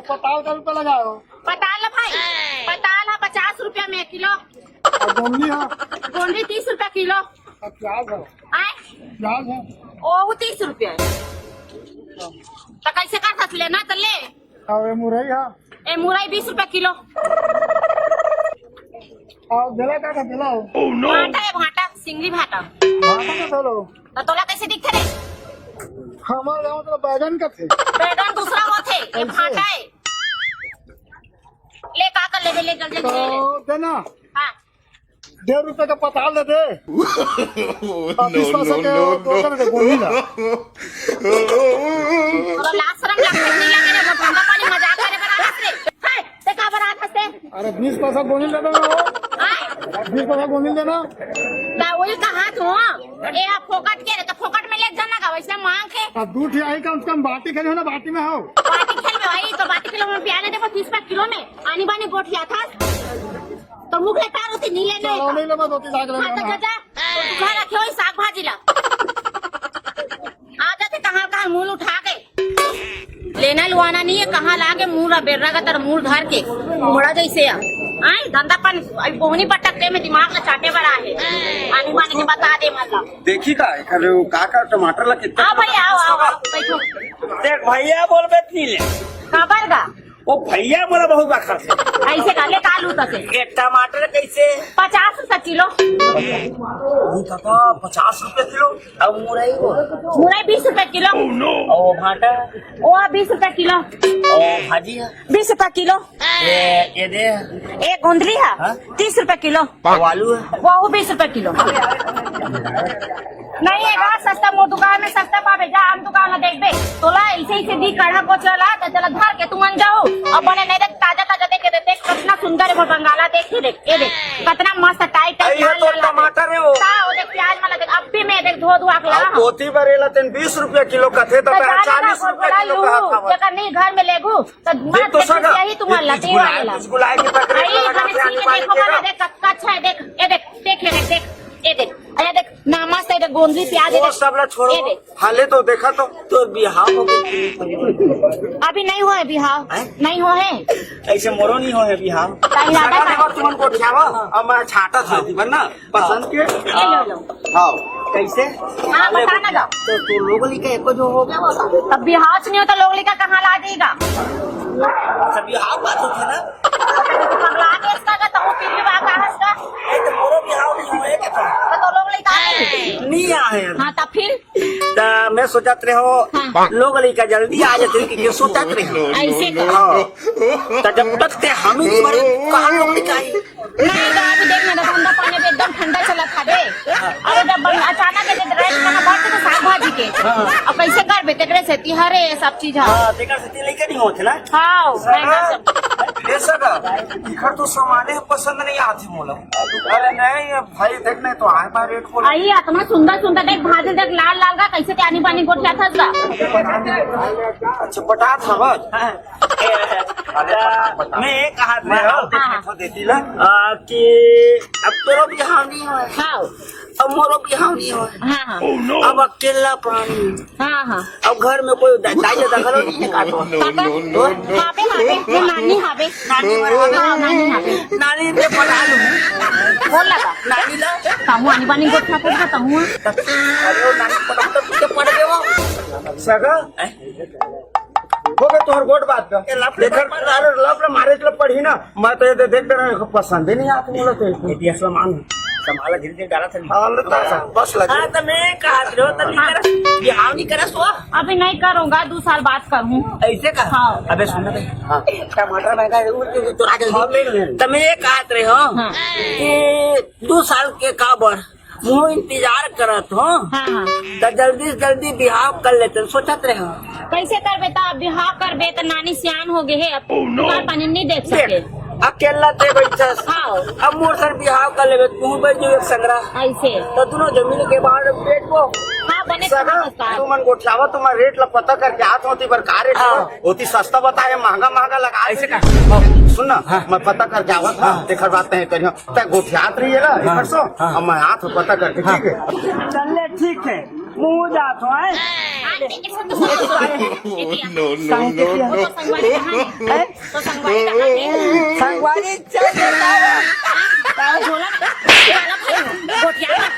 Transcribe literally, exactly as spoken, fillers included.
पताल का रुपया लगाओ। पताल ना भाई, पताल है पचास रुपया में किलो। और गोंदली है? गोंदली तीस रुपया किलो। और प्याज है? आए? प्याज है? ओहू तीस रुपया है। तो कैसे कर सकते, लेना तो ले। और ये मुरई है? ए मुरई बीस रुपया किलो। और बेला का था, बेला हो? भाटा है, भाटा, सिंगरी भाटा। भाटा का था लो? तो तोला कैसे दिखते रे? हमारे गाँव तो बैगन का थे। बैगन दूसरा होते, ये कैसे? भाटा है। ले, का कर लेबे, ले, जल्दी, जल्दी ले, ले। तो देना। हाँ। डेढ़ रुपए का पताल दे दे। और बीस पैसा के वो कर दे, गोली ना। तोरा लाज शरम लागत नहीं लगे रे, वो गंदा पानी मजाक करे बर आत रे। हाय, ते का बर आत हस ते? अरे, बीस पैसा गोली दे दे ना। हाय? बीस पैसा गोली देना। ता वही कहा तू, ए, आप फोकट के रे, तो फोकट में ले जाना का, वैसे मांग के। अब दू ठे आई, कम से कम बाटी खेले हो ना, बाटी में हो। बाटी खेलबे भाई, तो बाटी खेले में प्याज दे, तीस रुपया किलो में, आनी बानी गोठिया था। तो मुख ले तार होती, नी लेने चलो, का। नहीं लेबा, धोती साग हाँ, तो लेना। जा, जा। तू घर रखे हो, साग भाजी ला। आ जाते कहाँ, कहाँ मुंह उठा के। लेना लुआना नहीं है, कहाँ ला के मुंह रा बेर्रा का तर मुंह धर के। मुहड़ा जैसे आ। आए, धंधा पानी, अभी बोहनी पटक के में दिमाग ला चाटे बड़ा है। आनी बानी के बता दे मतलब। देखी का, एकर का, का टमाटर ला कितना आओ भैया, आओ, आओ, आओ, बैठो। देख भैया बोल बे पी ले। काबर का? ओ भैया मोला बहुत बखत हे। ऐसे का ले कालू तक है। ये टमाटर कैसे? पचास रुपया किलो। ओ दादा, पचास रुपया किलो। अब मुरई को? मुरई बीस रुपया किलो। ओ भाटा? ओ बीस रुपया किलो। ओ भाजी है? बीस रुपया किलो। ये, ये दे। एक गोंदली है? हाँ? तीस रुपया किलो। वो आलू है? वो बीस रुपया किलो। नहीं है गा, सस्ता मोर दुकान में सस्ता पाबे, जा हम दुकान में देखबे। तोला ऐसे ही से दी करना को चला, तो चला घर के तुमन जाओ। अब बने नहीं देख, ताजा ताजा देख, देख, देख, कितना सुंदर है वो बंगाला, देख, ये देख, ये देख, कितना मस्त टाइट टाइट अरे, ये लाल तो लाल लाल टमाटर है वो। ता, वो देख, प्याज वाला देख, अब भी मैं देख धो धुआ के ला अब हूँ। पोती बरेला तेन बीस रुपया किलो कथे, तो तो तेरा जा ना, चालीस रुपया गोलगोला किलो लू, कहा था वो। जेकर नहीं घर में लेगू, तो देख मत तो देख, सगा, यही तुम्हारा ये लते वाला। गुलाब, गुलाब के पकड़े आई, वाला हमें गाते सीन आने वाले देखो, के वाला ना। देख, कच्चा है, देख, ये देख, देख, ये देख, देख, ये देख, अरे देख, नामा से देख, गोंदली प्याज है, वो देख, सब ला छोड़ो। ये देख। हाले तो देखा तो, तो बिहाव हो गई। अभी नहीं हुआ है बिहाव, हैं? नहीं हुआ है। ऐसे मोरो नहीं हो है बिहाव। कहीं ना सगा कहीं। देखो तुमन को क्या हुआ? अब मैं छाटा था, बन ना, पसंद के। ये लो, लो। हाँ। कैसे? हाँ, ले बता ना जाओ। तो तू लोग लिखे एको जो हो गया बता। तब बिहाव च नहीं होता, लोग लिखा कहाँ ला देगा? सब बिहाव बात होती है ना। पगला के इसका का, तहु पीली बा का हंसता। ये तो मोरो बिहाव नहीं हुए के तो। तो, तो लोग लेके आ गए। नहीं आए। हाँ, तब फिर? त मैं सोचत रहे हो, हाँ। लोग लेके जल्दी आ जाते कि, कि सोचत रहे हो। ऐसे का? हाँ। त जब तक ते हम ही नहीं मरे, कहाँ लोग लेके आई? नहीं, तो अभी देख ना, तो ठंडा पानी अभी एकदम ठंडा चला था बे। अरे जब बन-, अचानक ऐसे राइस खाना बात तो साग भाजी के। हाँ। अब कैसे कर बे, तेरे से तिहारे सब चीज है। हाँ, तेरे से लेके नहीं होते ना? हाँ, महंगा सब। ऐसा का? इखर तो सामाने पसंद नहीं आती मोला। अरे नहीं, ये भाई देख नहीं तो आए बार रेट बोल। आई इतना सुंदर सुंदर देख भाजी देख लाल लाल का कैसे त्यानी पानी गोठिया था इसका। अच्छा, पटात हवत। हाँ। अरे, पटात, पटात। मैं एक हाथ में हाँ, हूँ। हाँ। देखो, दे दिला। आ, कि अब तोरो बिहाव नहीं होय। हाँ। अब मोरो बिहाव नहीं होय। हाँ, हाँ। अब अकेला प्राणी। हाँ, हाँ। अब घर में कोई दा-, दाई दादा घलो नहीं है का तो? काका? हाँ बे, हाँ बे, ये नानी हाँ बे। नानी बड़ा हाँ, नानी हाँ बे। नानी पे पढ़ा लूँ। बोल लगा। नानी ला। कहूँ आनी बानी गोठिया था, कहूँ। अरे वो नानी पढ़ा तो पीछे पड़ गए वो। सगा? हैं? हो गए तोहर गोट बात का। ये लफड़े देखा, अरे लफड़े मारे ला पड़ी ना। मैं तो ये दे-, देखते रहे, पसंद ही नहीं आती बोला तो। ये दिया सामान संभाला, धीरे धीरे डाला था। हाँ, ले तो बस लगे। हाँ, तो मैं कहा रहो, तो नहीं करा, बिहाव नहीं करा सो। अभी नहीं करूँगा, दो साल बाद करूँ। ऐसे का? हाँ। अबे सुन ना बे। हाँ। टमाटर महंगा है, वो तो, तो आ जल्दी। हाँ, ले ले। तो मैं ये कहा रहे हो हाँ। कि दो साल के काबर मुँह इंतजार करत हो, हाँ, हाँ। त जल्दी से जल्दी बिहाव कर लेते, सोचत रहे हो। कैसे करबे त? बिहाव करबे त नानी सियान हो गए है, अब दुकान पानी नहीं देख सके। देख, अकेला ते बैठस। हाँ। अब मोर सर बिहाव कर लेबे, तू बैठ जो एक संगरा। ऐसे। त दोनों जमीन के बाहर बैठ को। हाँ, बने सगा, समझदार। तुमन गोठियावा, तुमन रेट ला पता करके आत होती बर का रेट हाँ। होती सस्ता बताए, महंगा महंगा लगा ऐसे दे। का? सुन ना, हाँ। मैं पता करके आवत हाँ। तेखर बात नहीं करियो। तै गोठियात रहिए ना, हाँ। परसों, हाँ। अब मैं आत हूँ पता करके, हाँ। ठीक है? चल ले, ठीक है। मुँह जात हो, हैं? हाँ, ठीक है, सब तो सुनो। No, no, no, no। तो संगवारी कहाँ है? हैं? तो संगवारी कहाँ है? संगवारी चल देता है। हाँ, बोला ना, गोठियावा।